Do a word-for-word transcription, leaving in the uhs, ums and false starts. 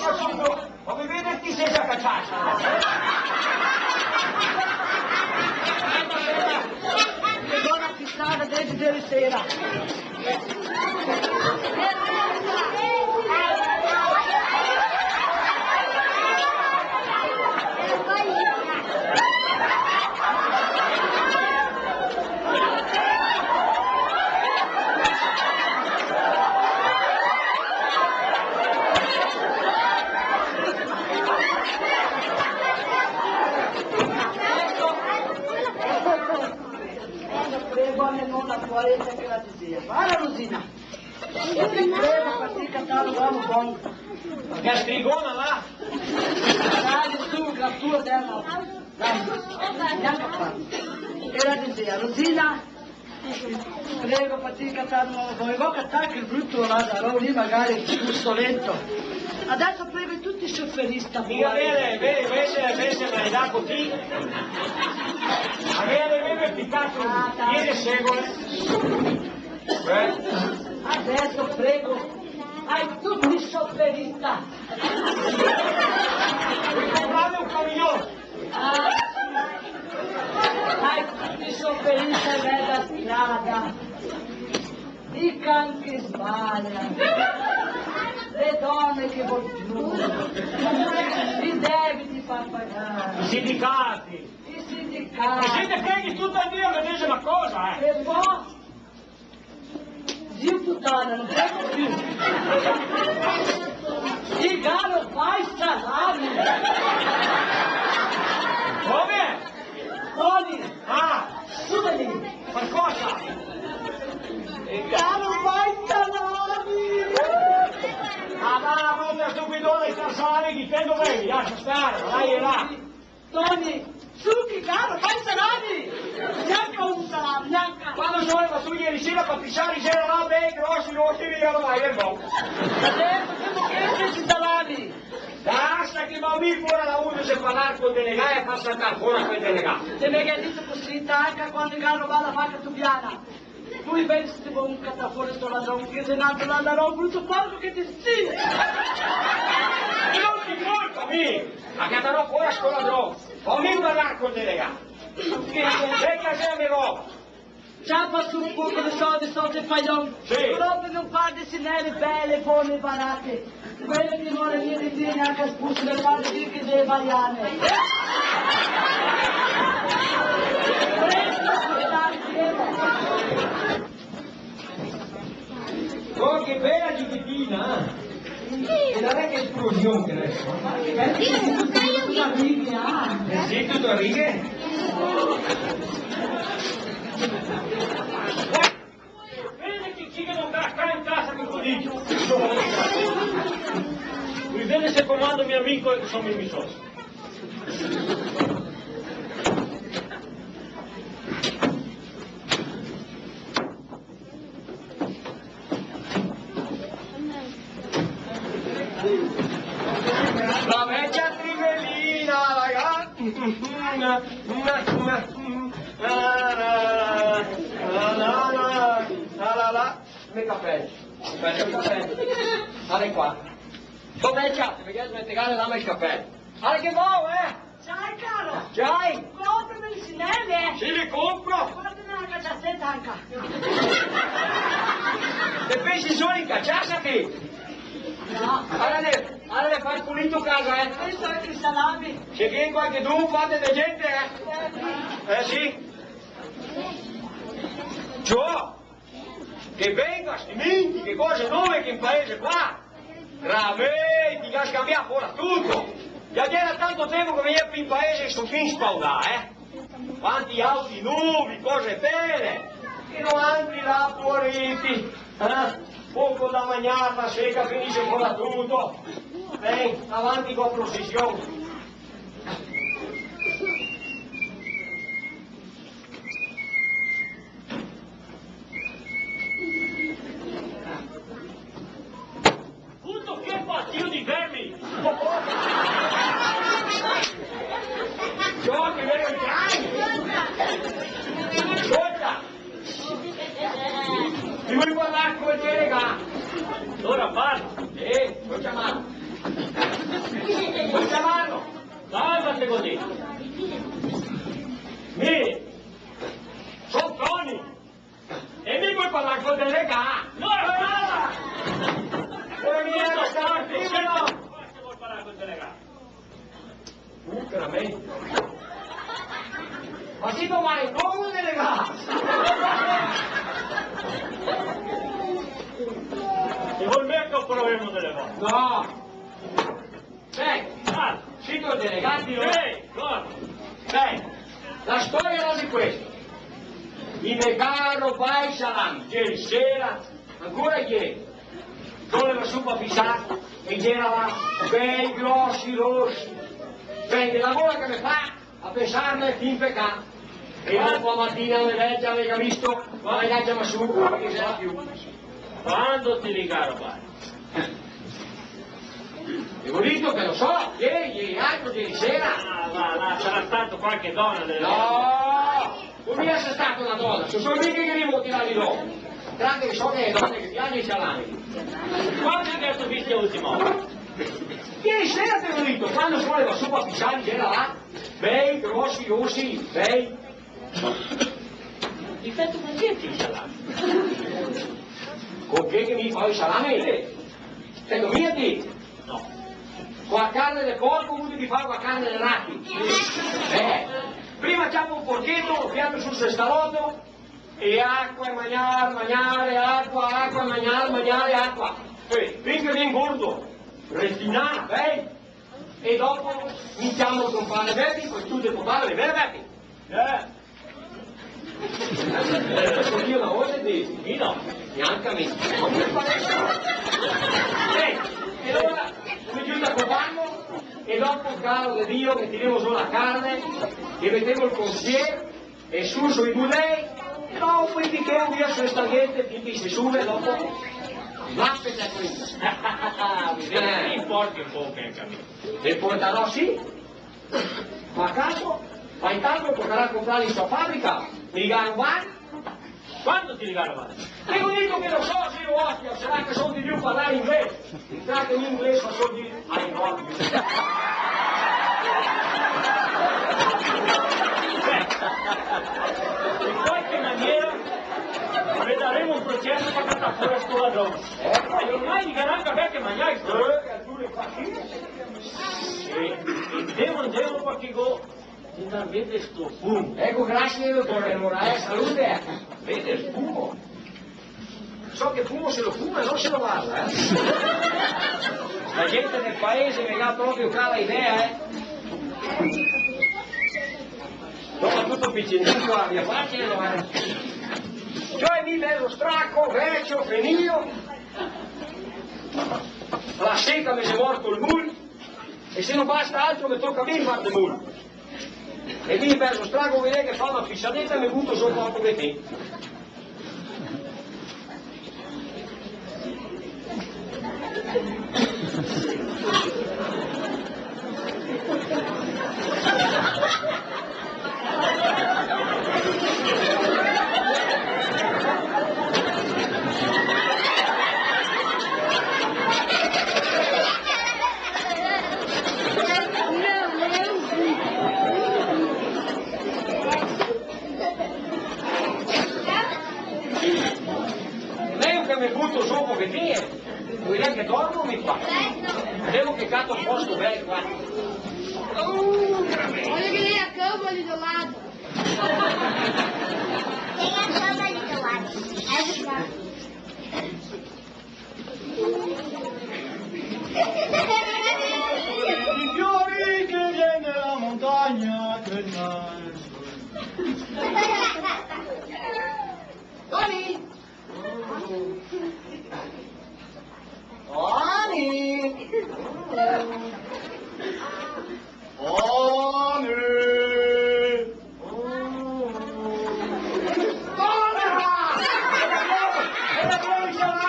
Ma mi vedi che ti sei già cacciato? Che dona fissada desde ieri sera. Prego, a me nona, qua, che la dixea: "Varda, Rosina, prego, par ti catar un omo bon." Che strigona là! Dai, su, che la tua dela. Dai, gnanca far. E la dixea: "Rosina, prego, par ti catar un omo bon." E go catà quel bruto ladarò lì, magari un solento. Adeso prego tuti i soferista. Mica vere, vere, invese, invese, ma è da così. A vere, vere, piccato. Ah, dai. Ieri sera. Eh? Adeso prego, ai tuti i soferista. Comprare un camion. Ah. Ai tuti i soferista in meza strada. I can che sbalia. Le done che vol più. I debiti par pagar. I sindicati. I sindicati. E se te preghi tuto el dì la medesima cosa, eh. E po'? Dio putana, no prego più. I galo fai salami. Come? Toni. Ah. Su de lì. Par cosa? I galo fai salami. Ah, va, brutta stupidona, i salami, che te dov'è? Lascia stare, vai là. Toni, su che caro, fai salami! Gnanca un salami, gnanca! Quando so levà su ieri sera par pisar, i gera là bei grosi, rosi, lì, alora vai, e bon. Adeso, che, che, che salami? Basta che va mi fora là, uno se parlar col delegà e far saltar fora quel delegà. Te me ga dito cusì, anca quando i ga robà la vaca tubiana. Lu invese te vol catar fora sto ladron, che xe un altro ladron, bruto porco che te si! E no te colpa mi! A catarò fora sto ladron! Vo mi parlar col delegà! Che, che, che xe me roba? Ciapa su un poco de soldi, soldi faion! Sì! Però par no far de sinere bele, bone, barate! Quele che no le vien de dir gnanca spuso, le fa dir che xe baiane. Oh, che bela giuchetina, eh? E la vecchia esplosion che adesso, eh? Io non so, io che... Eh sì, tuto a righe. Vedi che, che no sta qua in casa che così. Mi vedi se comando mio amico e che son mi socio. La vecia Trivelina, la ga-, la, la, la, la, la, la, la, la, me capel. Aspeta, me capel. Varda qua. Sto vecia, te me ghe smentegà de darme el capel. Varda che vao, eh! Ciao, caro! Ciao! Compri medisinele! Sì, le compro! Portame na caciaseta anca! Te pensi solo in caciasa ti? No. Varda de, varda de far pulito casa, eh! Questo xe i salami! Se vien qualchedun, fate de gente, eh! Eh, sì! Ciò! Che venga, sti minti, che cose nove che in paese qua! Ramei, ti ga scambià fora tuto! Ghe gera tanto tempo che vegnea pi in paese sto fin spaudà, eh! Quanti auti novi, cose bele! E noantri là, povariti, eh? Poco da magnar, la seca finise fora tuto! Ben, avanti co la prosision! Puto, che patio de vermi! Ciò, che vero, dai! Scolta! Ti vol parlar col delegà? Alora parla! Eh, lo ciamo! Cusì. Mi so Toni. E mi vol parlar col delegà. No, no, no. Vol mi parlar col delegà. Uh, veramente. Ma sì, domani come, delegà? E vol me che problema, delegà? No. Beh, ah, sito el delegà, no? Sì, no. Beh, la storia la xe questa. I me ga robà i salami, ieri sera, ancora ieri. Dove la supa pisà, e i gera là, bei grosi rosi. Beh, che lavoro che me fa a pensarne fin pe ca. E dopo a matina me vecia, me ga visto, ma me ga ciamà su, no ghe gera più. Quando ti li ga robà? E go dito che lo so, ieri, ieri l'altro, ieri sera. Ah, va, là, sarà stato qualche dona delle... No, no mi xe stà na dona, so solo mi che ghe li go tirà do. Tranche che so che le done ghe piaxe i salami. Quando che te li ga visti l'ultima volta? Ieri sera te go dito, quando so levà su pa pisar, i gera là, bei, grosi, rosi, bei. Difeto, ma che ti i salami? Co che che mi fao i salami? Secondo mi ti? No. Co la carne de porco, vuto che i fao co la carne de rati? Eh, prima ciapo un porcheto, lo pianto su sto staloto, e acua, e magnar, magnar, e acua, acua, magnar, magnar, e acua. Eh, fin che vien gordo, refinà, eh? E dopo mi ciamo el compare Bepi, co tuto el compare, vero Bepi? Eh. Adeso mi na volta te disi, mi no, gnanca mi. Ma come fa? Eh, e alora mi giuto a coparlo, e dopo, caro de Dio, che tiremo su la carne, che metemo el consier, e su, su i bulei, e dopo i tiremo via su le stanghete, fin che se sube, dopo, va per la quinta. Eh. Te porti un poco anca a mi. Te portarò, sì. Ma caso, ma intanto tocarà comprarghe in so fabrica, me li ga robà. Quando ti li ga robà? Te go dito che lo so, se lo ostia, sarà che so de più parlar inglese. Entrate in inglese, ma so de... I love you. Beh, in qualche maniera vedaremo un proceso par catar fora sto ladron. Eh? E ormai i ga anca da che magnar, sto... Eh, e demo, demo, parché go finalmente sto fumo. Eco, grasie, dotore Moraes, salute, eh. Vede el fumo? So che fumo se lo fuma, no se lo varda, eh. La gente del paese me ga proprio cala idea, eh. Sopratuto picinin qua, via, facile, no, eh. Cioè, mi beso straco, vecio, fenio. La seca me xe morto el mul. E se no basta altro, me toca a mi far de mul. E mi, beso straco, vedè che fa na pisadeta, me buto su un poco de te. Mejo che me buto su un pochetin, vuto che dormo mi qua. Devo che cato un posto bel qua. Vojo che lei a cama lì do lato. Lei a cama lì do lato. Eco qua. I fiori che vien dalla montagna, che... Toni! Toni! Toni!